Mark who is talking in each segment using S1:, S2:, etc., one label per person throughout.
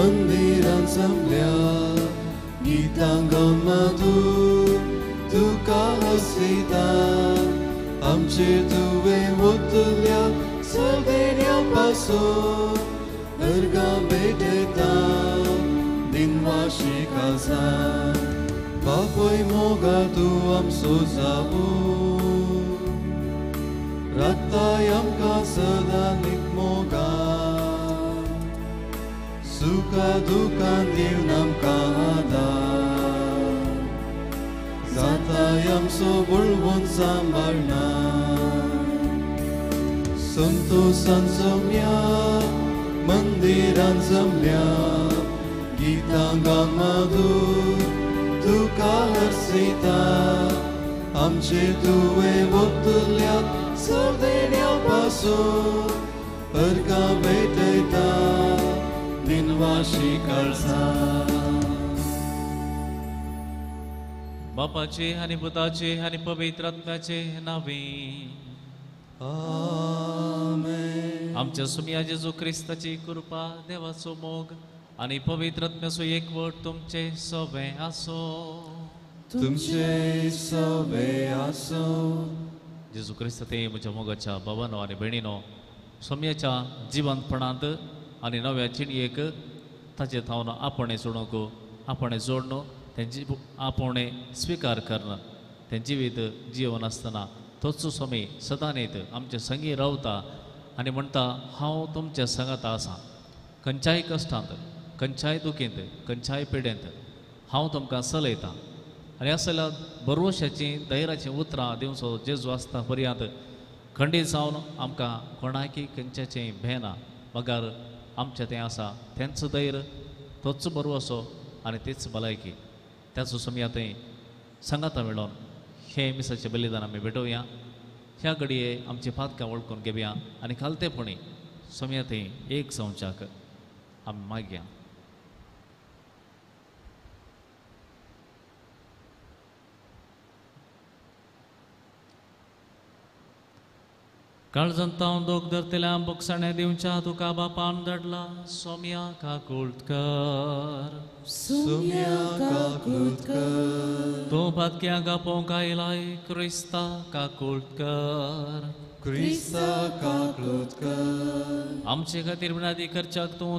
S1: मंदिरान जमल्या गितां गावन माधूर तुका हसयता आमचेर तुवें वतल्या सर्देण्या पासून अर्गां भेटयता दिनवाशी काळजा बापूय मोगा तूं आमचो जावूं राखताय आमकां सदां नीत मोगा सुखा दुखान दिवन आमकां आदार जाताय आमचो बळवंत सांबाळना संतोशान जमया मंदिरान जमल्या गितां गावन माधूर तुका हरसयता आमचेर तुवें वतल्या सर्देण्या पासून अर्गां भेटयता दिनवाशी काळजा.
S2: बापाचे आनी पुताचे आनी पवित्र आत्म्याचे नांवे
S1: आमेन.
S2: आमच्या सुमया जेजू क्रिस्ताची कृपा, देवाचो मोग आनी पवित्र आत्म्याचो एकवट तुमचे सवे आसो.
S1: तुमचे सवे आसो.
S2: जेजू क्रिस्त ते म्हज्या मोगाच्या बाबानो आनी भयणीनो, सोम्याच्या जिवंतपणांत आनी नव्या जिणयेक ताचे थावन आपणें सोडूंक, आपणें जोडण, तें आपणें स्विकार करण, तें जिवीत जिवन आसतना तोच स्वामी सदांनीत आमचे संगी रावता आनी म्हणटा, हांव तुमच्या सांगाता आसा. खंयच्याय कश्टांत, खंयच्याय दुखींत, खंयच्याय पिडेंत हांव तुमकां चलयतां. आनी असल्या भरवशाचीं धैर्याचीं उतरां दिवचो जेजू आसता पर्यंत खंडीत जावन आमकां कोणाकी खंयच्याचें भें ना, मगर आमचें तें आसा तेंच धैर्य, तोच भरवसो आनी तीच भलायकी. त्याचो समया थंय सांगाता मेळोन हें मिसाचें बलिदान आमी भेटोवया. ह्या घडये आमची पातकां वळखून घेवया आनी खालतेपणी समया थंय एक जावच्याक आमी मागया. काळजांत हांव दोग धरतल्या बोगसाणे दिवच्या तुका बापान धाडला. सोम्या काकूळट कर,
S1: सोम्या काकूळट कर.
S2: तूं पातक्या गापोवंक आयलाय, क्रिस्ता काकूळट कर,
S1: क्रिस्ता काकूळट कर.
S2: आमचे खातीर विनादी करच्याक तूं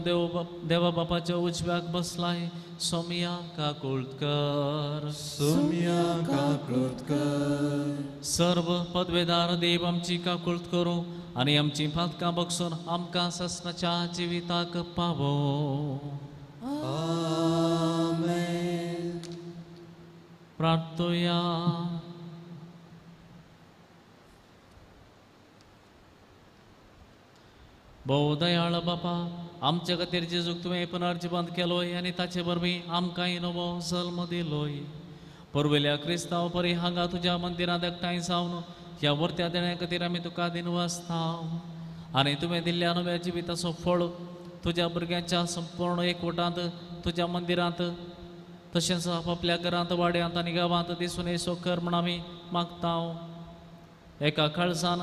S2: देवा बापाच्या उजव्याक बसलाय. सोम्या काकूळट कर,
S1: सोम्या काकूळट कर.
S2: सर्व पदवेदार देव आमची काकूळट करूं आनी आमची पातकां बगसून आमकां ससनाच्या जिविताक पावो.
S1: आमेन.
S2: प्रार्थोया. भोव दयाळ बापा, आमचे खातीर जेजूक तुवें पुनर्जिवंत केलोय आनी ताचे वरवीं आमकांय नवो जल्म दिलोय. पुर्विल्ल्या क्रिस्तांव परी हांगा तुज्या मंदिरांत एकठांय जावन ह्या वर्त्या देण्या खातीर आमी तुका दिनवासता. आनी तुवें दिल्ल्या नव्या जिविताचो फळ तुज्या भुरग्यांच्या संपूर्ण एकवटांत तुज्या मंदिरांत तशेंच आपापल्या घरांत, वाड्यांत आनी गांवांत दिसून येसो कर म्हण आमी मागता. एका काळजान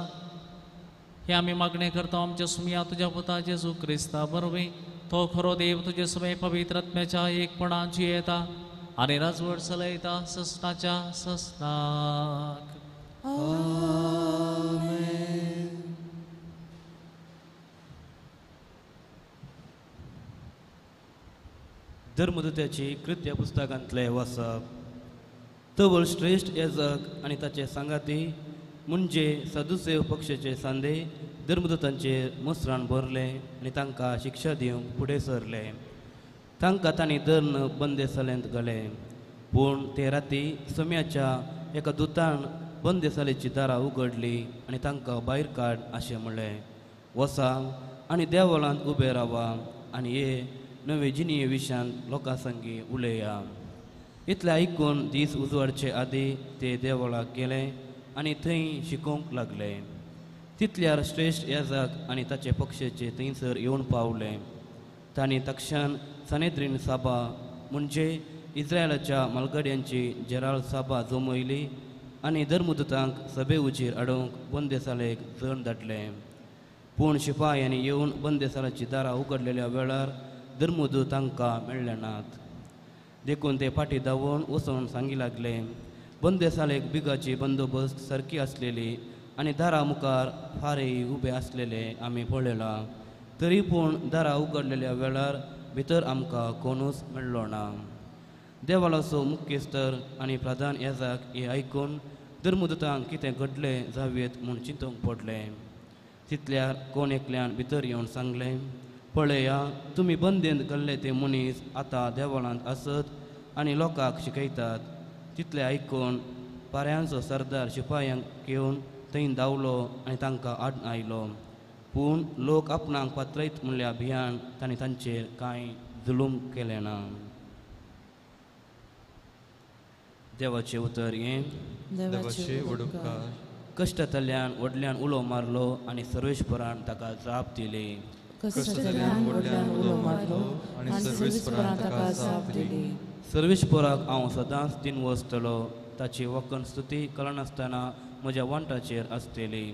S2: हे आमी मागणें करता आमच्या सुमया तुज्या पुता जेजू क्रिस्ता वरवीं. तो खरो देव तुजे सुमे पवित्र आत्म्याच्या एकपणान जियेता आनी राजवट चलयता ससनाच्या ससनाक.
S1: आमेन.
S3: धर्मदूत्याची कृत्य पुस्तकांतले वाचप. तवळ श्रेश्ठ याजक आनी ताचे सांगाती म्हणजे सदुसेव पक्षाचे सांदे धर्मदूतांचेर मसरान भरले आनी तांकां शिक्षा दिवंक फुडें सरले. तांकां तांणी धरून बंदेसालेंत घाले. पूण ते राती सम्याच्या एका दुतान बंदेसालेची दारां उगडली आनी तांकां भायर काड अशें म्हणलें. वसा आनी देवळांत उबे रावा आनी हे नवे जिणये विशयांत लोकां संगी उलया. इतलें आयकून दीस उजवाडचे आदी ते देवळाक गेले आनी थंय शिकोवंक लागले. तितल्यार श्रेश्ठ याजक आनी ताचे पक्षाचे थंयसर येवन पावले. तांणी तक्षान सनेद्रीन साबा म्हणजे इस्रायलाच्या मालगड्यांची जेराल साबा जमयली आनी धर्मदूतांक सभे उजीर हाडूंक बंदेसालेक जण धाडले. पूण शिपायांनी येवन बंदेसालाची दारां उगडलेल्या वेळार धर्मदूत तांकां मेळ्ळे नात. देखून ते फाटीं धांवून वचून सांगी लागले, बंदेसालेक बिगाची बंदोबस्त सारकी आसलेली आनी दारा मुखार फारेय उबे आसलेले आमी पळयलां, तरी पूण दारां उगडलेल्या वेळार भितर आमकां कोणूच मेळ्ळो ना. देवालाचो मुख्यस्तर आनी प्रधान याजक हें आयकून धर्मदूतांक कितें घडलें जावयेत म्हूण चिंतूंक पडलें. तितल्यार कोण एकल्यान भितर येवन सांगलें, पळया तुमी बंदेंत घाल्ले ते मनीस आतां देवळांत आसत आनी लोकांक शिकयतात. तितलें आयकून पाऱ्यांचो सरदार शिपायांक घेवन थंय धांवलो आनी तांकां आड आयलो. पूण लोक आपणाक पात्रयत म्हणल्या भियान तांणी तांचेर कांय जुलूम केलें ना. देवाचें उतर हें.
S1: देवाचे उपकार.
S3: कश्टांतल्यान व्हडल्यान उलो मारलो आनी सर्वेश्वरान ताका जाप दिली.
S1: कश्टांतल्यान व्हडल्यान उलो मारलो आनी सर्वेश्वरान ताका जाप दिली.
S3: सर्वेश्वराक हांव सदांच दिन वचतलो, ताची वखण स्तुती कळनासतना म्हज्या वांटाचेर आसतली.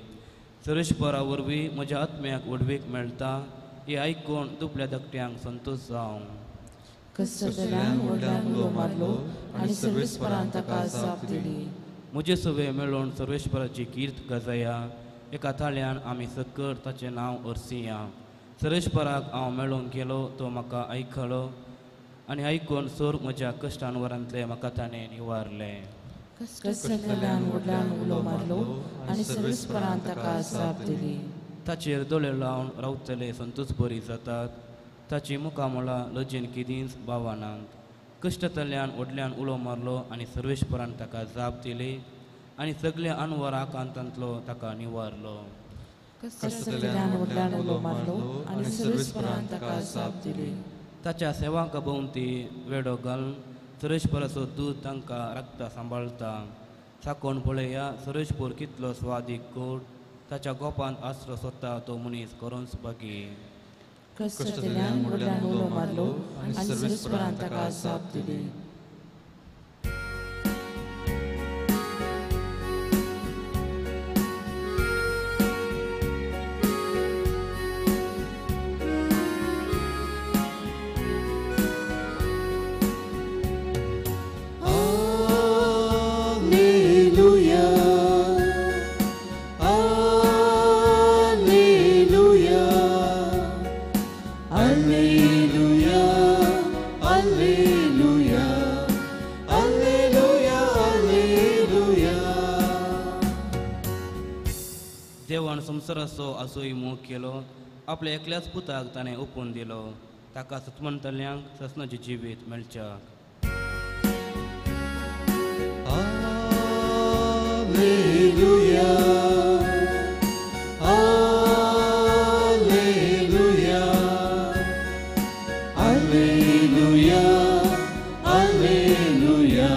S3: सर्वेश्वरा वरवीं म्हज्या आत्म्याक व्हडवीक मेळटा, हें आयकून दुबल्या धाकट्यांक संतोश जावं.
S1: कश्टांतल्यान व्हडल्यान उलो मारलो आनी सर्वेश्वरान ताका जाप दिली.
S3: म्हजे सवे मेळून सर्वेश्वराची कीर्त गजया, एका ताळ्यान आमी सक्कर ताचें नांव अरसिया. सर्वेश्वराक हांव मेळूंक गेलो, तो म्हाका आयकलो आनी आयकून सोर म्हज्या कश्टांवरांतलें म्हाका ताणें निवारलें.
S1: कश्टांतल्यान व्हडल्यान उलो मारलो आनी सर्वेश्वरान ताका जाप दिली.
S3: ताचेर दोळे लावन रावतले संतोष बरी जातात, ताची मुखामळां लजेन केदींच बावनात. कश्टांतल्यान व्हडल्यान उलो मारलो आनी सर्वेश्वरान ताका जाप दिली आनी सगल्या अनवर आकांतांतलो ताका निवारलो.
S1: कश्टांतल्यान व्हडल्यान उलो मारलो आनी सर्वेश्वरान ताका जाप दिली.
S3: ताच्या सेवांका भोंवती वेडो घालून सर्वेश्वराचो दूत तांकां राखता सांबाळटा. साकोन पळया सर्वेश्वर कितलो स्वादीक गोड, ताच्या गोपांत आसरो सोदता तो मनीस करोच बागी.
S1: कश्टांतल्यान व्हडल्यान उलो मारलो आनी सर्वेश्वरान ताका जाप दिली.
S3: देवान संवसाराचो आसोय मोग केलो, आपल्या एकल्याच पुताक ताणें ओपून दिलो, ताका सतमंतल्यांक ससनाचें जिवीत मेळच्याक.
S1: Alleluia, Alleluia, Alleluia, Alleluia,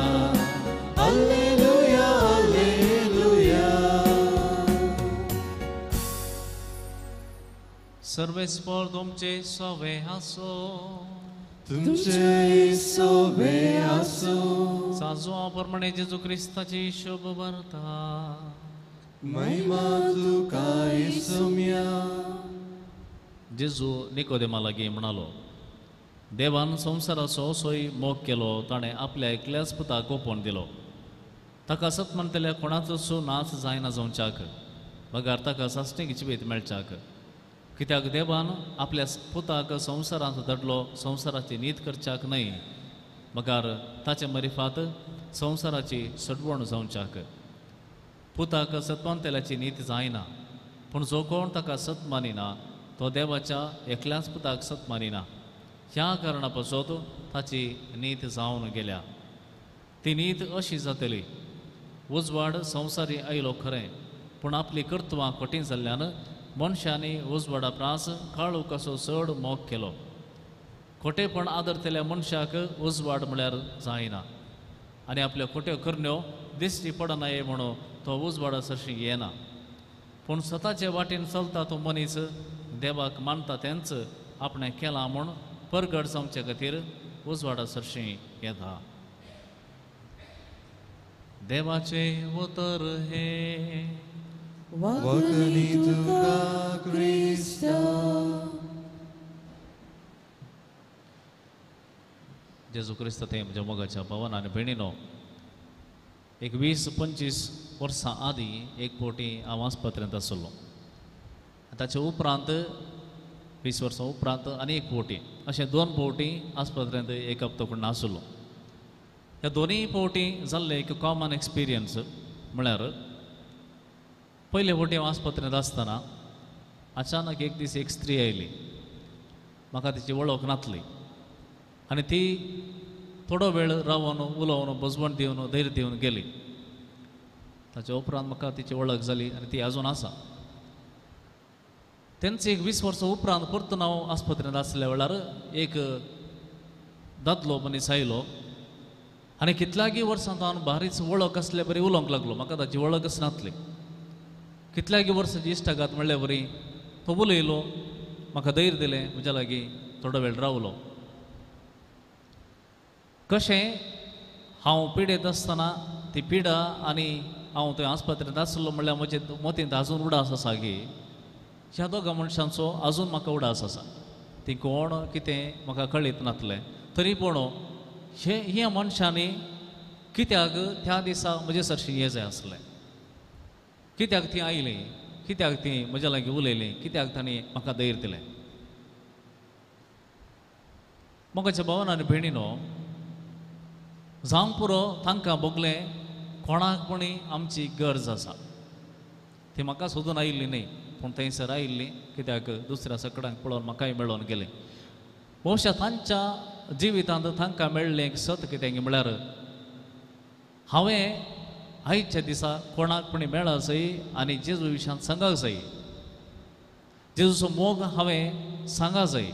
S1: Alleluia, Alleluia.
S2: सर्वेस्पर तुमचे सवे आसो,
S1: तुमचे सवे आसो.
S2: साजवा प्रमाणे जेजू क्रिस्ताची शुभ वार्ता.
S1: महिमा तुका येसुम्या.
S2: जेजू निकोदेमा लागीं म्हणालो, देवान संवसाराचो असोय मोग केलो, ताणें आपल्या एकल्याच पुताक ओपोवन दिलो, ताका सत मानतल्या कोणाचोच नाच जायना जावच्याक, बगार ताका सासणीक जिवीत मेळच्याक. कित्याक देवान आपल्या पुताक संवसारांत धाडलो संवसाराची नीत करच्याक न्हय, मगार ताचे मरिफात संवसाराची सडवण जावच्याक. पुताक सतमानतल्याची नीत जायना, पूण जो कोण ताका सत मानिना तो देवाच्या एकल्याच पुताक सत मानिना. ह्या कारणा पासत ताची नीत जावन गेल्या. ती नीत अशी जातली, उजवाड संवसारी आयलो खरें, पूण आपली कर्तवां कठीण जाल्ल्यान मनशांनी उजवाडा प्रास काळोखाचो चड मोग केलो. खोटेपण आदरतल्या मनशाक उजवाड म्हळ्यार जायना आनी आपल्यो खोट्यो करण्यो दिश्टी पडनाये म्हणून तो उजवाडा सरशी येना. पूण स्वताचे वाटेन चलता तो मनीस देवाक मानता तेंच आपणें केलां म्हूण परगट जावचे खातीर उजवाडा सरशी येता. देवाचें उतर हें.
S1: वखणी तुका क्रिस्ता.
S2: जेजू क्रिस्त थंय म्हज्या मोगाच्या भावान आनी भयणीनो, एक 20-25 वर्सां आदीं एक फावटी हांव आस्पत्रेंत आसलो. ताचे उपरांत 20 वर्सां उपरांत आनी एक फावटी, अशें 2 फावटी आस्पत्रेंत एक हप्तो कडून आसलो. ह्या दोनूय फावटी जाल्लें एक कॉमन एक्सपिरियन्स म्हळ्यार, पयले फावटी हांव आस्पत्रेंत आसतना अचानक एक दीस एक स्त्री आयली. म्हाका तिची वळख नासली आनी ती थोडो वेळ रावन उलोवन बजवण दिवन धैर्य दिवन गेली. ताच्या उपरांत म्हाका तिची वळख जाली आनी ती आजून आसा. तेंच एक 20 वर्सां उपरांत परतून हांव आस्पत्रेंत आसल्या वेळार एक दादलो मनीस आयलो आनी कितल्यागी वर्सां हांव बारीच वळख आसल्या बरी उलोवंक लागलो. म्हाका ताची वळखच नासली. कितल्यागी वर्सांची इश्टागात म्हणल्या बरी तो उलयलो, म्हाका धैर्य दिलें, म्हज्या लागीं थोडो वेळ रावलो. कशें हांव पिडेत आसतना ती पिडा आनी हांव थंय आस्पत्रेंत आसलो म्हणल्यार म्हजे मतींत आजून उडास आसा की ह्या दोगां मनशांचो आजून म्हाका उडास आसा. ती कोण कितें म्हाका कळीत नासलें, तरी पूण हे ह्या मनशांनी कित्याक त्या दिसा म्हजे सरशीं ये जाय आसलें, कित्याक ती आयलीं, कित्याक ती म्हज्या लागीं उलयलीं, कित्याक तांणी म्हाका धैर्य दिलें. मोगाच्या भावान आनी भयणीनो, जावंक पुरो तांकां भोगलें कोणाक कोणी आमची गरज आसा. ती म्हाका सोदून आयिल्ली न्हय, पूण थंयसर आयिल्ली कित्याक दुसऱ्या सकडांक पळोवन म्हाकाय मेळोवन गेलें. बहुशा तांच्या जिवितांत तांकां मेळ्ळें एक सत कितें म्हळ्यार, हांवें आयच्या दिसा कोणाक कोणी मेळा जाय आनी जेजू विशयांत सांगाक जाय, जेजूचो मोग हांवें सांगा जाय.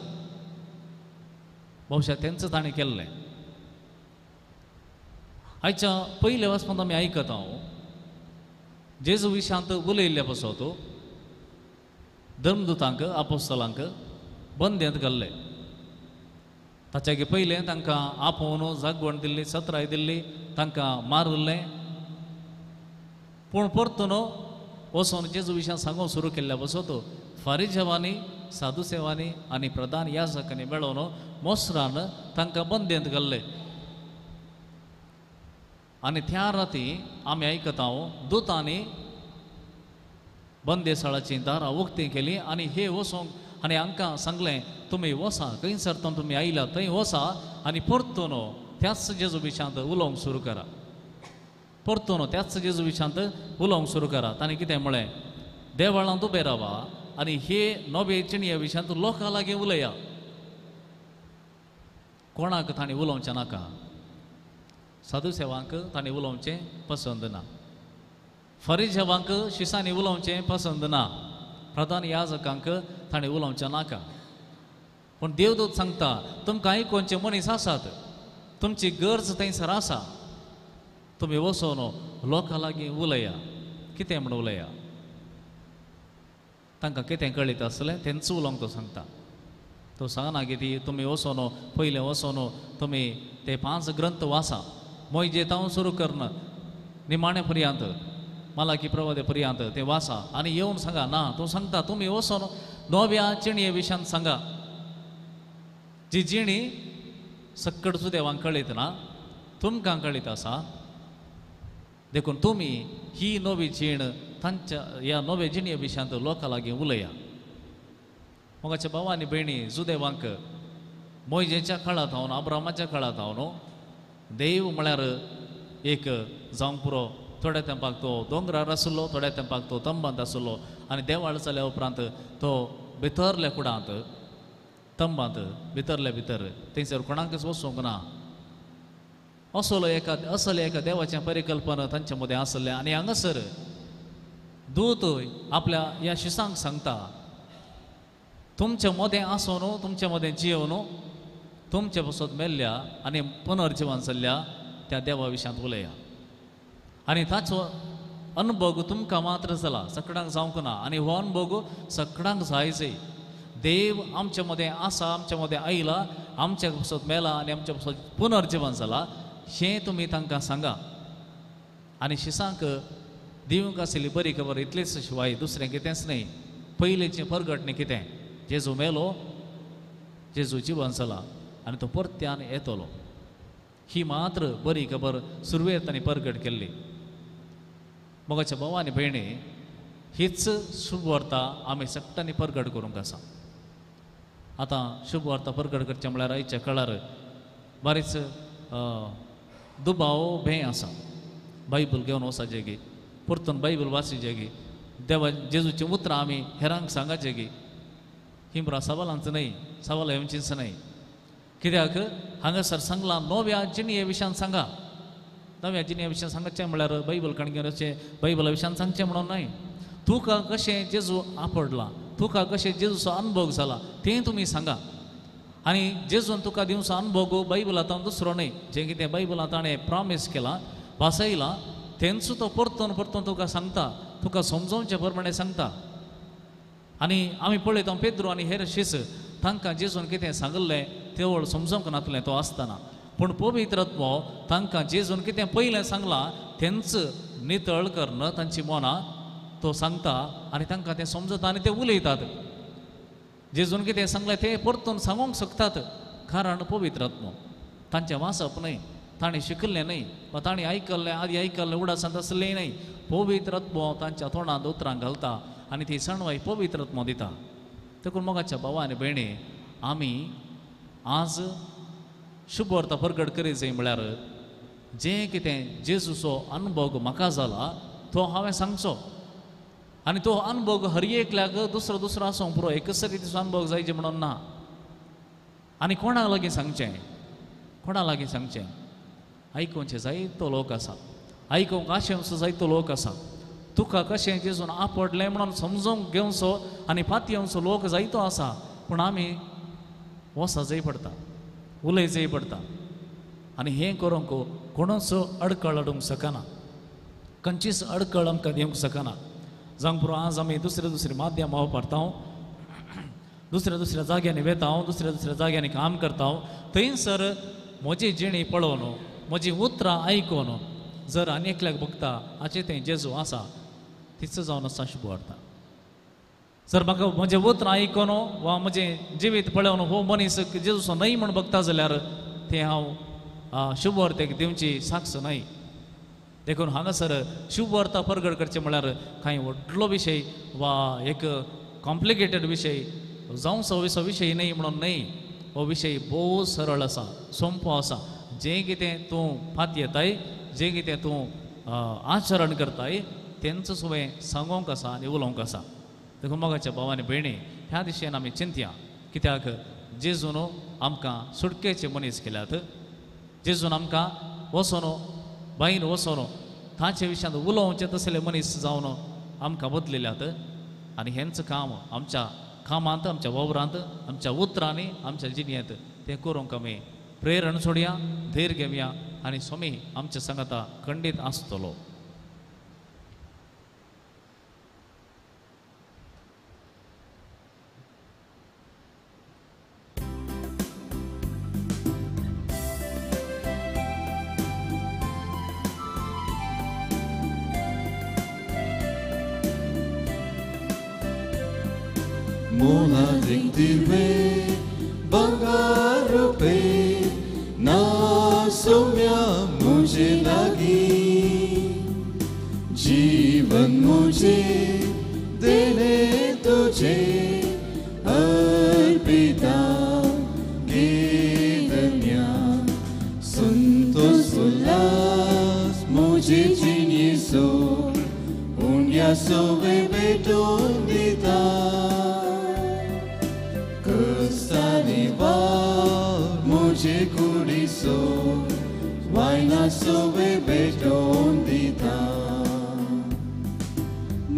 S2: बहुशा तेंच ताणें केल्लें. आयच्या पयले वाचपांत आमी आयकता हांव जेजू विशयांत उलयल्ल्या पासत धर्मदुतांक आपोस्तलांक बंदेंत घाल्ले. ताच्या पयलें तांकां आपोवन जागवण दिल्ली, सत्राय दिल्ली, तांकां मारिल्लें. पूण परतून वचोन जेजू विशयांत सांगूंक सुरू केल्ल्या पासत फारिजेवांनी, साधुसेवांनी आनी प्रधान याजकांनी मेळोवन मोसरान तांकां बंदेंत घाल्ले. आनी त्या राती आमी आयकता दुतांनी बंदेसाळाचीं दारां उक्तीं केलीं आनी हे वचोंक आनी हांकां सांगलें, तुमी वसा खंयसर तुमी आयला थंय वसा आनी परतून त्याच जेजू विशयांत उलोवंक सुरू करा, परतून त्याच जेजू विशयांत उलोवंक सुरू करा. ताणें कितें म्हळें, देवळांत उबे रावा आनी हे नवे चिणये विशयांत लोकां लागीं उलया. कोणाक ताणें उलोवचें नाका, साधुसेवांक ताणें उलोवचें पसंद ना, फरिजेवांक शिसांनी उलोवचें पसंद ना, प्रधान याजकांक ताणें उलोवचें नाका. पूण देवदूत सांगता, तुमकां आयकोनचे मनीस आसात, तुमची गरज थंयसर आसा, तुमी वचोन लोकां लागीं उलया. कितें म्हण उलया, तांकां कितें कळीत आसलें तेंच उलोवंक तो सांगता. तो सांगना की ती तुमी वचोन पयलें वचोन तुमी ते 5 ग्रंथ वाचा, मोयजे तांव सुरू करन निमाणे पर्यंत मालाकी प्रवादे पर्यंत ते वाचा आनी येवन सांगा. ना, तूं सांगता तुमी वचोन नव्या चिणये विशयांत सांगा, जी जिणी सक्कड सुदेवांक कळीत ना, तुमकां कळीत आसा. देखून तुमी ही नवी जीण तांच्या ह्या नवे जिणये विशयांत लोकां लागीं उलया. मोगाच्या भाव आनी भयणी, जुदेवांक मोयजेच्या काळांत हांव, अब्रामाच्या काळांत हांव देव म्हळ्यार एक जावंक पुरो. थोड्या तेंपाक तो दोंगरार आसलो, थोड्या तेंपाक तो तंबांत आसलो आनी देवाळ जाल्या उपरांत तो भितरल्या कुडांत तंबांत भितरल्या भितर थंयसर कोणाकच वचूंक ना. असलो एका असले एका देवाचें परिकल्पना तांच्या मदें आसलें. आनी हांगासर दूत आपल्या ह्या शिसांक सांगता, तुमच्या मदें आसून तुमच्या मदें जियोवन तुमचे पासत मेल्ल्या आनी पुनर्जिवन जाल्ल्या त्या देवा विशयांत उलया. आनी ताचो अनुभव तुमकां मात्र जाला, सगळ्यांक जावंक ना. आनी हो अनुभव सगळ्यांक जाय जाय. देव आमच्या मदें आसा, आमच्या मदें आयला, आमच्या पासत मेला आनी आमच्या पासत पुनर्जिवन जाला हें तुमी तांकां सांगा. आनी शिसांक दिवंक आशिल्ली बरी खबर इतलीच शिवाय दुसरें कितेंच न्हय. पयलींचें परगटणें कितें, जेजू मेलो, जेजू जिवन जाला आनी तो परत्यान येतलो. ही मात्र बरी खबर सुरवेर तांणी परगट केल्ली. मोगाच्या भाव आनी भयणी, हीच शुभवार्ता आमी सगळ्यांनी परगट करूंक आसा. आतां शुभवार्ता परगट करचें म्हळ्यार आयच्या काळार बारीच दुबाव भंय आसा. बायबल घेवन वचचें गी, परतून बायबल वाचचें गी, देवा जेजूचीं उतरां आमी हेरांक सांगाचें गी, ही पुरा सवालांच न्हय, सवाल येवचींच न्हय. कित्याक हांगासर सांगलां नव्या जिणये विशयान सांगा. नव्या जिणये विशयान सांगचें म्हळ्यार बायबल कणकें बायबला विशयान सांगचें म्हणून न्हय. तुका कशें जेजू आपडला, तुका कशें जेजूचो अनुभव जाला तें तुमी सांगा. आनी जेजून तुका दिवचो अनुभव बायबलांत दुसरो न्हय. जें कितें बायबलांत ताणें प्रॉमीस केलां, भासयलां, तेंच तो परतून परतून तुका सांगता, तुका समजोवचे प्रमाणें सांगता. आनी आमी पळयता पेद्रू आनी हेर शीस तांकां जेजून कितें सांगिल्लें तेवळ समजोवंक नासलें तो आसतना, पूण पवित्र आत्मो तांकां जेजून कितें पयलें सांगलां तेंच नितळ करून तांची मनां तो सांगता आनी तांकां तें समजता आनी ते उलयतात. जेजून कितें सांगलें तें परतून सांगूंक शकतात, कारण पवित्र आत्मो तांचें वाचप न्हय, तांणी शिकल्लें न्हय वा तांणी आयकल्लें आदी आयकल्लें उडासांत आसलें न्हय. पवित्र आत्मो तांच्या तोंडांत उतरां घालता आनी ती सणवाय पवित्र आत्मो दिता. देखून मोगाच्या भावा आनी भयणी, आमी आज शुभवार्ता परगट करीत जाय म्हळ्यार जें कितें जेजूचो अनुभव म्हाका जाला तो हांवें सांगचो. आनी तो अनुभव हर एकल्याक दुसरो दुसरो आसूंक पुरो, एकच रितीचो अनुभव जायचे म्हणून ना. आनी कोणा लागीं सांगचें, कोणा लागीं सांगचें, आयकुचें जायतो लोक आसा, आयकूंक आशेवचो जायतो लोक आसा. तुका कशें जेजून आपडलें म्हणून समजूंक घेवचो आनी पातयेवचो लोक जायतो आसा, पूण आमी वसा जाय पडटा, उलय जाय पडटा. आनी हें करूंक कोणूच अडकळ हाडूंक शकना, खंयचीच अडकळ आमकां दिवंक शकना. जावंक पुरो आज आमी दुसरे दुसरे माध्यमां वापरता, दुसऱ्या दुसऱ्या जाग्यांनी वेता, दुसऱ्या दुसऱ्या जाग्यांनी काम करता. थंयसर म्हजी जिणी पळोवन, म्हजी उतरां आयकून जर आनी एकल्याक बघता हाचें तें जेजू आसा, तीच जावन आसा शुभवार्ता. जर म्हाका म्हजें उतरां आयकून वा म्हजें जिवीत पळोवन हो मनीस जेजूचो न्हय म्हूण बघता जाल्यार तें हांव शुभवार्तेक दिवची साक्ष न्हय. देखून हांगासर शुभवार्ता परगट करचें म्हळ्यार कांय व्हडलो विशय वा एक कॉम्प्लिकेटेड विशय जावचो असो विशय न्हय म्हणून न्हय. हो विशय भोव सरळ आसा, सोंपो आसा. जें कितें तूं पातयेताय, जें कितें तूं आचरण करताय, तेंच तुवें सांगोंक आसा आनी उलोवंक आसा. देखून मोगाच्या भाव आनी भयणी, ह्या दिशेन आमी चिंतया, कित्याक जेजून आमकां सुटकेचे मनीस केल्यात. जेजून आमकां वचोन बायन वचोन ताचे विशयांत उलोवचें तसले मनीस जावन आमकां बदलिल्यात. आनी हेंच काम आमच्या कामांत, आमच्या वावरांत, आमच्या उतरांनी, आमच्या जिणेंत तें करूंक आमी प्रेरण सोडया, धैर्य घेवया आनी स्वामी आमच्या सांगाता खंडीत आसतलो.
S4: मोलादीक दिवे बंगार पे ना सोम्या मुझे लागी, जीवन मुझे देने तुझे अर्पिता गेदन्या, संतोष उल्लास मुझे जिनीसो उन्या सोवे भेटून दिता. मुझे कुडीसो वायना सोवे भेटून दिता.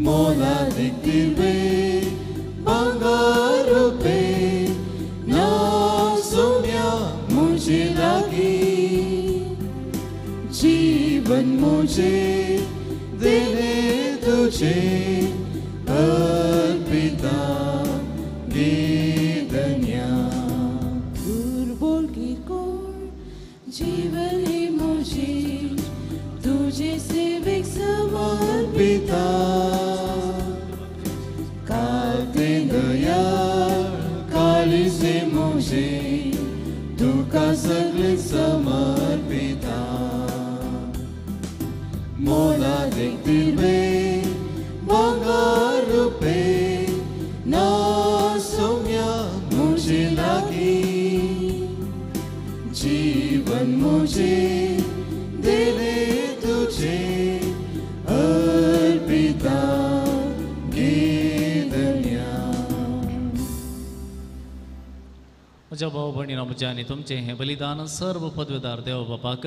S4: मोलादीक दिवे बंगार पे ना सोम्या मुझे लागी, जीवन मुझे देने तुझे अर्पिता गेदन्या.
S1: जीवन हे मुझे तुझे सेविक
S4: समर्पिता, कालते दया काली से मुझे तुका सगळे समर्पिता. माणिक दिर्वे भांगर रुपे ना सोम्या मुझे लागी जीवन मुझे देले तुझे अर्पिता गेदन्या।
S2: म्हज्या भाव भयणीनो म्हजें आनी तुमचें हें बलिदान सर्व पदवेदार देव बापाक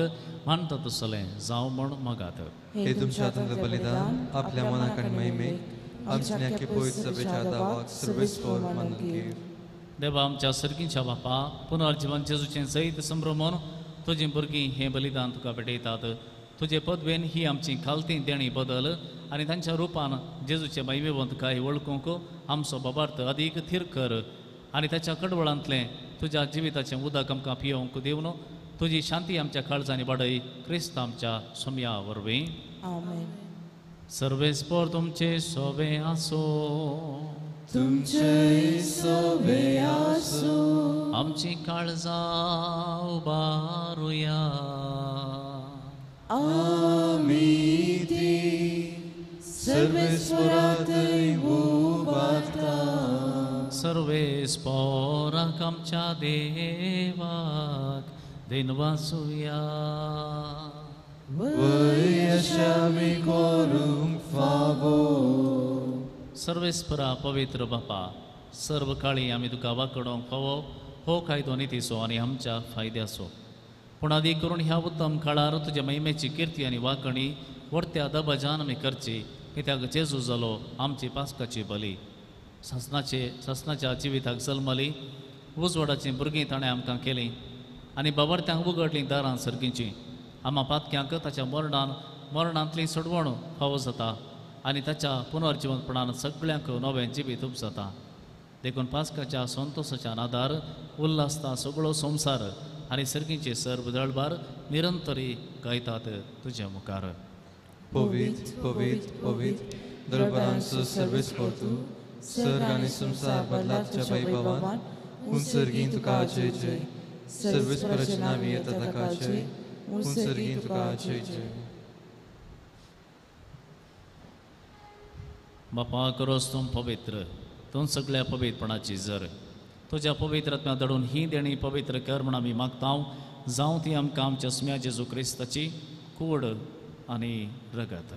S2: मानता तसलें जावं म्हूण मागात।
S5: हे तुमच्या हातांतलें बलिदान आपल्या मनाक आनी महिमेक आमच्या न्याके पवित्र सभेच्या दावाक सर्वेस्पर मानून घेव।
S2: देवा आमच्या सर्गींच्या बापा पुनर्जीवन जेजूचें जैत संभ्रमून तुजीं भुरगीं हें बलिदान तुका भेटयतात। तुजे पदवेन ही आमची खालती देणी बदल आनी तांच्या रुपान जेजूचे महिमेवंत काय वळखूंक आमचो बाबार्थ अदीक थीर कर आनी ताच्या कडवळांतलें तुज्या जिविताचें उदक आमकां पियोवंक दिवन तुजी शांती आमच्या काळजांनी वाडय क्रिस्त आमच्या सोम्या वरवीं।
S1: आमेन।
S2: सर्वेस्पर तुमचे सोबे आसो
S4: तुमचे सोबे आसो।
S2: आमची काळजां उबारुया
S4: आमी ती सर्वेस्परातय उबारता।
S2: सर्वेस्पराक आमच्या देवाक दिनवासुया।
S4: वय अशा आमी करूंक फावो।
S2: सर्वेस्परा पवित्र बापा सर्व काळी आमी तुका वाकडोवंक फावो हो कायदो नितीचो आनी आमच्या फायद्याचो पूण आदी करून ह्या उत्तम काळार तुज्या महिमेची किर्ती आनी वाकणी व्हडत्या दबाजान आमी करची कित्याक जेजू जालो आमची पास्काची बली सासनाचे सासनाच्या जिविताक जल्मली उजवाडाचीं भुरगीं ताणें आमकां केलीं आनी बाबार्थ्यांक उगडलीं दारां सर्गींचीं। आमा पातक्यांक ताच्या मरणान मरणांतली सोडवण फावो जाता आनी ताच्या पुनर्जिवंतपणान सगळ्यांक नवें जिवीत उपजाता। देखून पास्काच्या संतोसाच्या आदार उल्हासता सगळो संवसार आनी सर्गींचे सर्व दळबार निरंतरी गायतात तुज्या मुखार।
S5: पवित्र पवित्र पवित्र दरबारांचो सर्वेस्पर तूं सर्ग आनी संवसार बदला तुज्या वैभवान उंच सर्गीं तुका जय जय। सर्वेस्पराचे नांवी येता ताका जय उंच सर्गीं तुका जय जय।
S2: बापा करोस तूं पवित्र तूं सगळ्या पवित्रपणाची जर तुज्या पवित्र आत्म्या धाडून ही देणी पवित्र कर म्हूण आमी मागता जावं ती आमकां आमच्या सुम्या जेजू क्रिस्ताची कूड आनी रगत।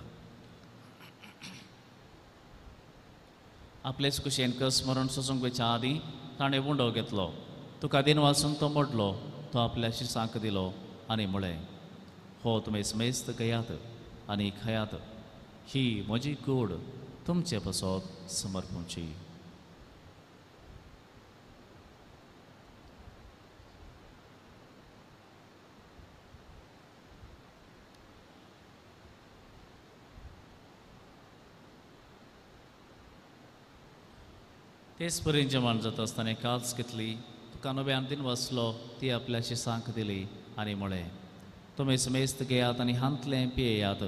S2: आपलेच कुशेन कस मरण सोसूंक वयच्या आदीं ताणें उंडो घेतलो तुका दिनवासून तो मोडलो तो आपल्या शिसांक दिलो आनी म्हळें हो तुमी समेस्त घेयात आनी खायात ही म्हजी कूड तुमचे पासत समर्पूची। तेच परी जेवण जाता आसतना काल्स घेतली तुका नव्यान दिन वाचलो ती आपल्या शिसांक दिली आनी म्हळें तुमी समेस्त घेयात आनी हांतलें पियेयात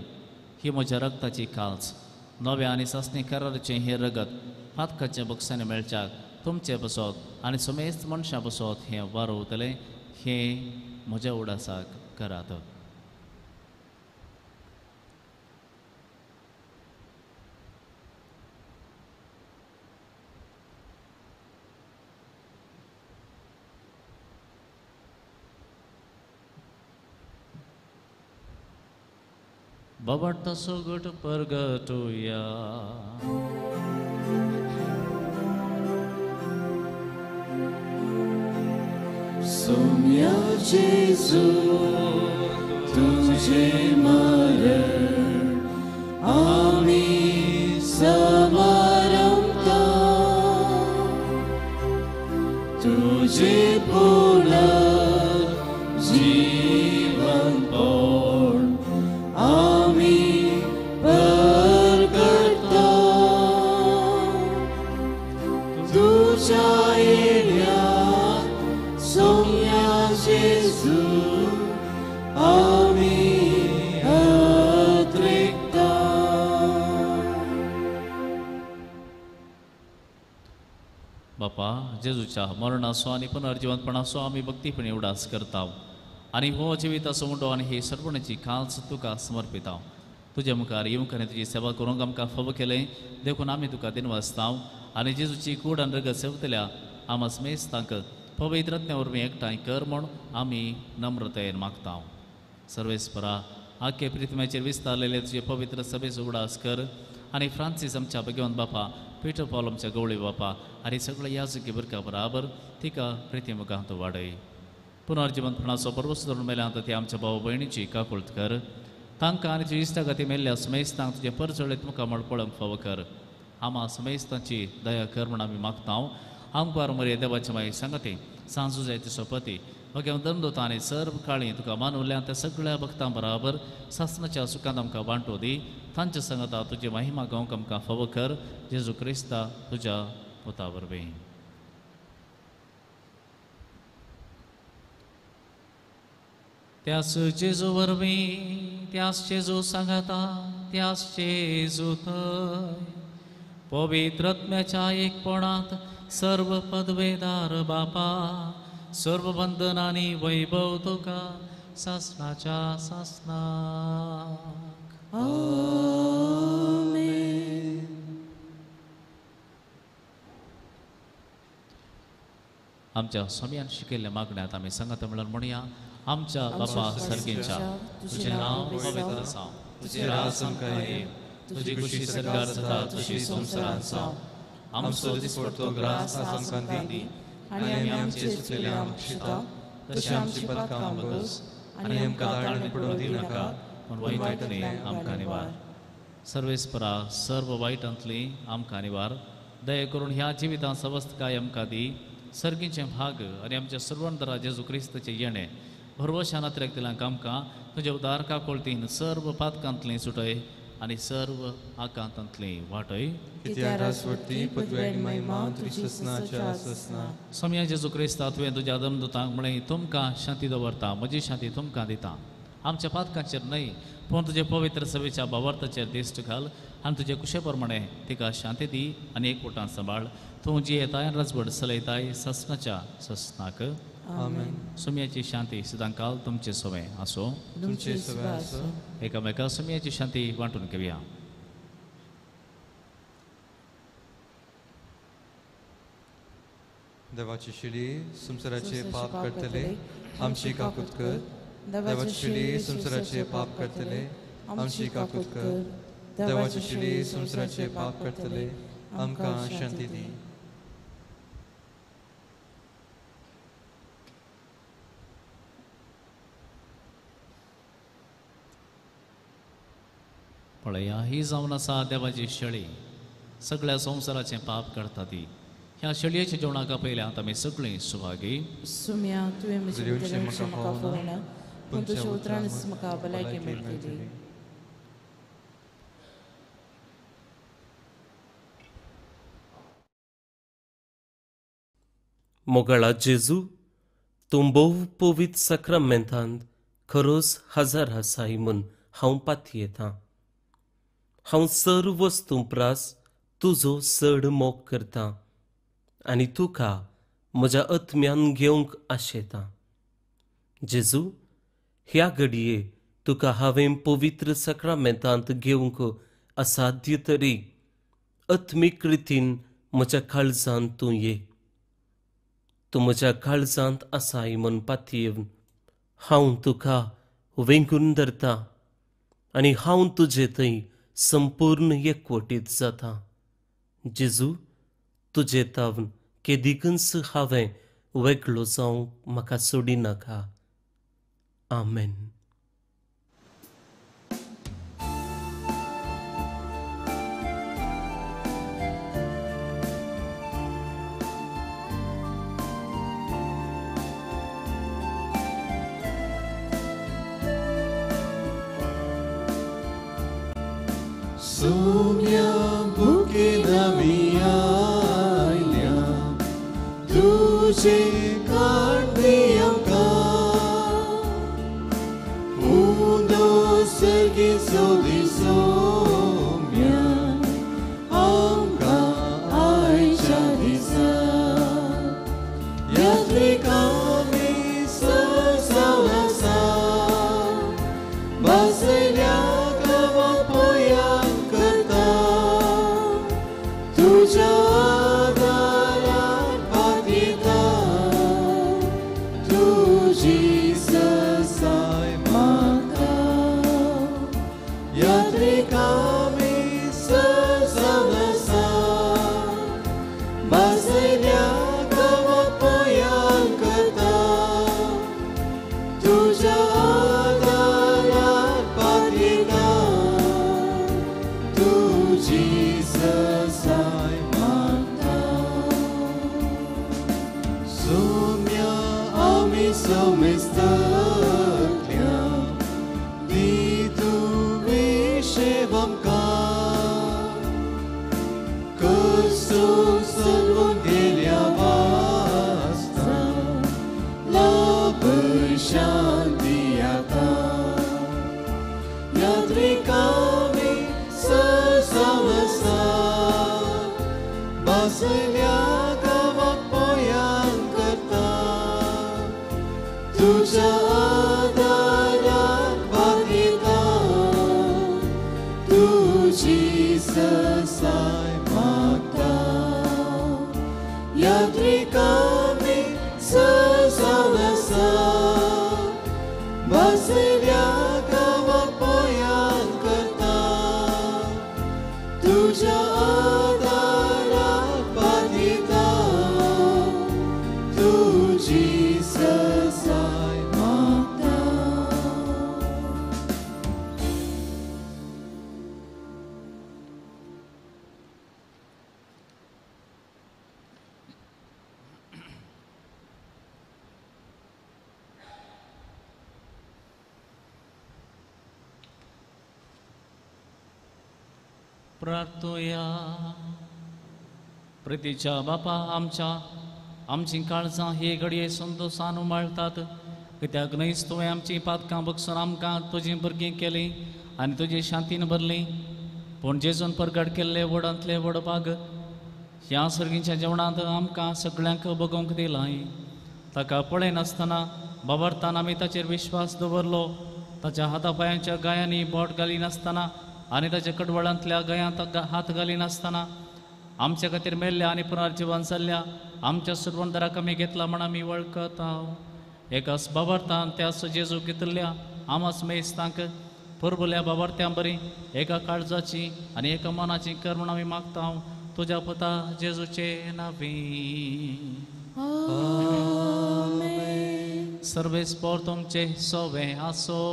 S2: ही म्हज्या रगताची काल्स नव्या आनी सासणी कराराचें हें रगत पातकाचें बक्षांनी मेळच्याक तुमचें बसत आनी समेस्त मनशां बसत हें वारोवतलें हें म्हज्या उडासाक करात। बाबा सोगट परगटुया।
S4: सोम्या जेजू तुझे मरण आमी समारंभता तुझे पुनर्जीवन पण आमी परगटता तुझ्या येण्यात सोम्या जेजू आमी अद्रिकता।
S2: बापा जेजूच्या मरणाचो आनी पुनर्जिवंतपणाचो आमी भक्तीपणी उडास करता आनी हो जिविताचो उंडो आनी ही सर्वणाची खास तुका समर्पिता। तुज्या मुखार येवंक आनी तुजी सेवा करूंक आमकां फावो केलें देखून आमी तुका दिनवासतांव आनी जेजूची कूड आनी रगत सेवतल्या आमा समेस्तांक पवित्र आत्म्या वरवीं एकठांय कर म्हूण आमी नम्रतायेन मागतांव. सर्वेस्परा आख्खे प्रिथ्म्याचेर विस्तारलेले तुजे पवित्र सभेचो उगडास कर आनी फ्रांसीस आमच्या भगवंत बापा, पिटर पावल आमच्या गवळी बापा आनी सगळे याजकी भुरग्या बराबर तिका प्रिती मुखांत वाडय. पुनर्जिवंतपणाचो परवस धरून मेल्यांत ते आमच्या भाव भयणीची काकुळत कर. तांकां आनी तुजी इश्टागती मेल्ल्या समेस्तांक तुजें परजळीत मुखामळ पळोवंक फावो कर. आमा समेस्तांची दया कर म्हूण आमी मागतांव. आमकार मरे देवाचे मागीर सांगती सांजू जाय ती सोपती भगवान दमदोता आनी सर्व काळी तुका मानवल्या त्या सगळ्या भक्तां बराबर सासनाच्या सुखांत आमकां वांटो दी. तांच्या सांगता तुजी महिमा गावंक आमकां फावो कर. जेजू क्रिस्ता तुज्या पुता वरवीं. त्यास जेजू वरवीं, त्यास जेजू सांगता, त्यास जेजू थंय पवित्र आत्म्याच्या एकपणांत सर्व पदवेदार बापा, सर्व बंधनांनी वैभव तुका सासनाच्या सासनाक.
S4: आमेन.
S2: आमच्या स्वाम्यान शिकयल्ल्या मागण्यात आमी सांगता म्हणून म्हणया. आमच्या बापा सर्गेच्या, तुझें नांव पवित्र जावं, तुजें राज आमकां येवं, तुजी खुशी सरकार जाता तशी संवसारांत जावं. आमचो दिसपडतो ग्रास आज आमकां दी आनी आमी आमचे चुकलेले आमकां शिता तशें आमची पदकां आमकां आनी आमकां ताळणी पडूंक दिनाका, पूण वायटांतली आमकां निवार. सर्वेस्परा सर्व वायटांतली आमकां निवार. दया करून ह्या जिवितांत सवस्तकाय आमकां दी. सर्गीचें भाग आनी आमच्या सर्वंतरा जेजू क्रिस्ताचें येणें भरवशान अत्रेकतल्यांक आमकां तुज्या उदार काकोळतीन सर्व पातकांतली सुटय आनी सर्व आकांतांतली वाटय. सोम्या जेजू क्रिस्ता, तुवें तुज्या दमदुतांक म्हळें, तुमकां शांती दवरता, म्हजी शांती तुमकां दिता. आमच्या पातकांचेर न्हय पूण तुजे पवित्र सभेच्या भावार्थाचेर दिश्ट घाल आनी तुजे कुशे प्रमाणे तिका शांती दी आनी एकवटान सांबाळ. तूं जी येताय राजवट चलयताय ससनाच्या ससनाक.
S5: आमेन.
S2: सुम्याची शांती सदांकाल तुमचे सवे आसो.
S5: तुमचे सवे आसो.
S2: एकामेका सुम्याची शांती वांटून घेवया.
S5: देवाची शिडी संवसाराचे पाप करतले आमची काकूत कर. देवाची शिडी संवसाराचे पाप करतले आमची काकूत कर. देवाची शिडी संवसाराचे पाप करतले आमकां शांती दी.
S2: पळया, ही जावन आसा देवाची शेळी, सगळ्या संवसाराचें पाप करता ती. ह्या शेळयेच्या जेवणाक पयल्यात आमी सगळीं सुभागी.
S1: सुम्या, तुवें म्हजें भितरलें म्हाका फळना, पूण तुज्या उतरानच म्हाका भलायकी मेळटली.
S6: मोगाळा जेजू, तूं भोव पवित्र साक्रामेंतांत खरोच हजार आसाय म्हूण हांव पातयेतां. हांव सर्व वस्तूं प्रास तुजो चड मोग करतां आनी तुका म्हज्या आत्म्यान घेवंक आशेतां. जेजू, ह्या घडये तुका हांवें पवित्र साक्रामेंतांत घेवंक असाध्य तरी आत्मीक रितीन म्हज्या काळजांत तूं ये. तूं म्हज्या काळजांत आसाय म्हूण पातयेवन हांव तुका वेंगून धरतां आनी हांव तुजे थंय संपूर्ण एकवटीत जाता. जेजू, तुजे तावन केदिकूच हांवें वेगळो जावंक म्हाका सोडिनाका. आमेन.
S4: Soumya bukina miaylia, tujhe kandiyamka, mundo sergi sodi soumya, amka aisha disa, yatlikami sasalasa, baselya kavapa. यात्रिकामी सजावन बसल्या गांवाक पयान करता तुज्या आदाराक पातयेता तुजी ससाय मागता सोम्या आमी समेस्तल्या दी तुवें शेव आमकां कसो चलून गेल्या वास्ता लाभय शांती आतां यात्रिकामी सजावन बसल्या गांवाक पयान करता तुज्या आदाराक पातयेता तुजी ससाय मागता यात्रिकामी सजावन बसल्या गांवाक पयान करता तुज्या आदाराक पातयेता तुजी ससाय मागता.
S2: प्रार्थुया. प्रितीच्या बापा आमच्या आमचीं काळजां हे घडये संतोशान उमाळटात कित्याक न्हयच तुवें आमचीं पातकां बगसून आमकां तुजीं भुरगीं केलीं आनी तुजी शांतीन भरलीं. पूण जेजून परगट केल्ले व्हडांतले व्हड भाग ह्या सर्गीच्या जेवणांत आमकां सगळ्यांक बगोवंक दिलां. ताका पळयनासतना बाबरतान आमी ताचेर विश्वास दवरलो. ताच्या हाता पांयांच्या गायांनी बोट घालिनासतना आनी ताच्या कडवळांतल्या गयांत हात घालिनासतना आमच्या खातीर मेल्ल्या आनी पुनर्जिवन जाल्ल्या आमच्या सुरवंदराक आमी घेतला म्हण आमी वळखता. एकाच बाबरतान त्याच जेजू घेतिल्ल्या आमास मेस्तांक पुर्वल्या बाबरत्यां बरी एका काळजाची आनी एका मनाची कर म्हण आमी मागता तुज्या पुता जेजूचे नांवी. सर्वेस्पोर तुमचे सोवे आसो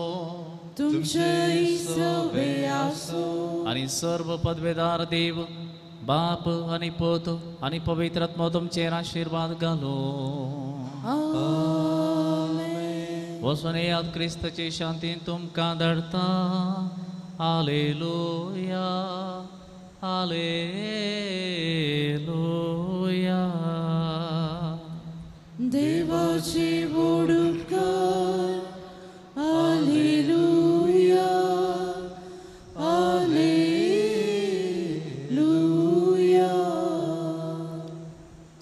S4: तुमचे सोवे आसो.
S2: आनी सर्व पदवेदार देव बाप आनी पूत आनी पवित्र आत्मो तुमचेर आशिर्वाद घालो. वचून येयात क्रिस्ताची शांती तुमकां धाडटा. आलेलुया आलेलुया.
S4: देवाचे व्हड उपकार. आलेलुया आलेलुया.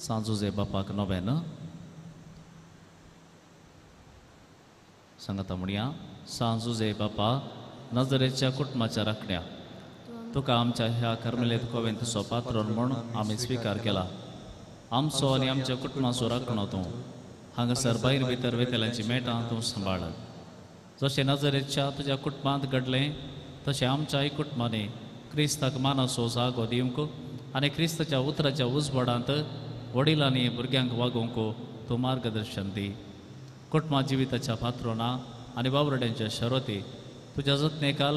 S2: सांत जुझे बापाक नोवेन सांगता म्हणया. सांत जुझे बापा नजरेच्या कुटुंबाच्या राखण्या तुका आमच्या ह्या कर्मेलेत कोवेंतचो पात्रोन म्हूण आमी स्विकार केला. आमचो आनी आमच्या कुटुंबाचो राखणो तूं हांगासर भायर भितर वेतल्यांची मेटां तूं सांबाळ. जशें नजरेच्या तुज्या कुटुंबांत घडलें तशें आमच्याय कुटुंबांनी क्रिस्ताक मानाचो जागो दिवंक आनी क्रिस्ताच्या उतराच्या उजवाडांत वडिलांनी भुरग्यांक वागोवंक तूं मार्गदर्शन दी. कुटुंबा जिविताच्या पात्रोना आनी वावरड्यांच्या शरती तुज्या जतनेकाल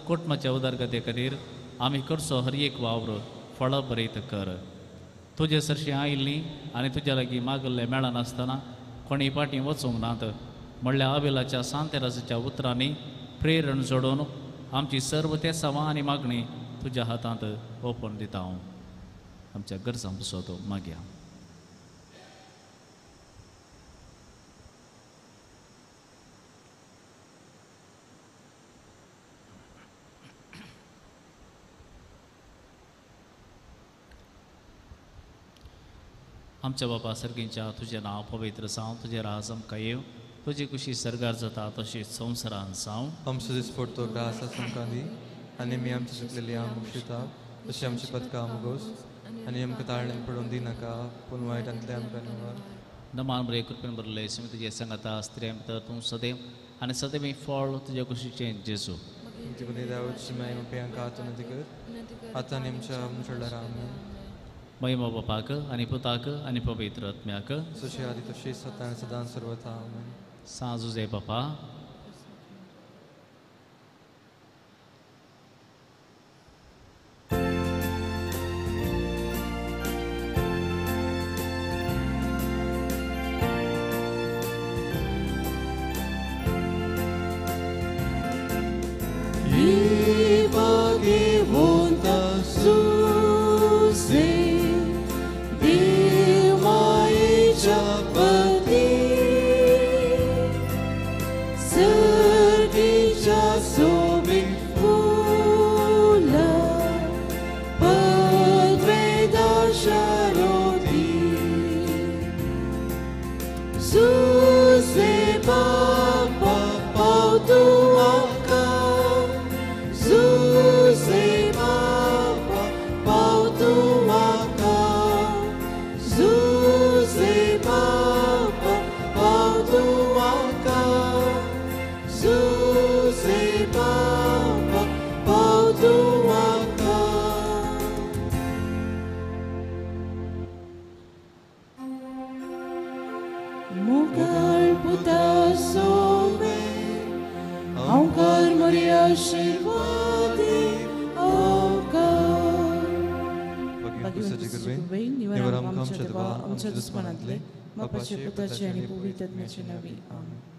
S2: कुटुंबाच्या उदरगते खातीर आमी करचो हर एक वावर फळभरीत कर. तुजे सरशीं आयिल्लीं आनी तुज्या लागीं मागल्लें मेळनासतना कोणी फाटीं वचूंक नात म्हणल्यार आबेलाच्या सांतेरासाच्या उतरांनी प्रेरण जोडून आमची सर्व तेसावां आनी मागणी तुज्या हातांत ओपून दिता हांव. आमच्या गरजां पुसो मागया. आमच्या बापा सर्गींच्या तुजें नांव पवित्र जावं, तुजें राज आमकां येवं, तुजी कुशी सर्गार जाता तशीच संवसारान जावं.
S5: आमचो दिसपडतो ग्रास आमकां दी आनी आमी आमची चुकलेली आम बक्षिता तशी आमची पदकां आमगोस आनी आमकां ताळण्यान पडून दिनाका पूण वायटांतलें आमकां निवार.
S2: नमान बरें कृपेन भरलें तुजें सांगाता स्त्रियां भितर तूं सदैव आनी सदैव फळ तुज्या कुशीचें जेजू.
S5: तुमची देवाची महिमा प्रियांका नदी कर आतां आमच्या म्हणल्यार आमेन.
S2: महिमा बापाक आनी पुताक आनी पवित्र आत्म्याक,
S5: जशी आदी तशी सदां आनी सदां सर्वथा आमेन.
S2: सां जुजे बापा,
S5: आमच्या दुस्मनांतले बापाचे पुताचे आनी पवित्र आत्म्याचे नांवी आमेन.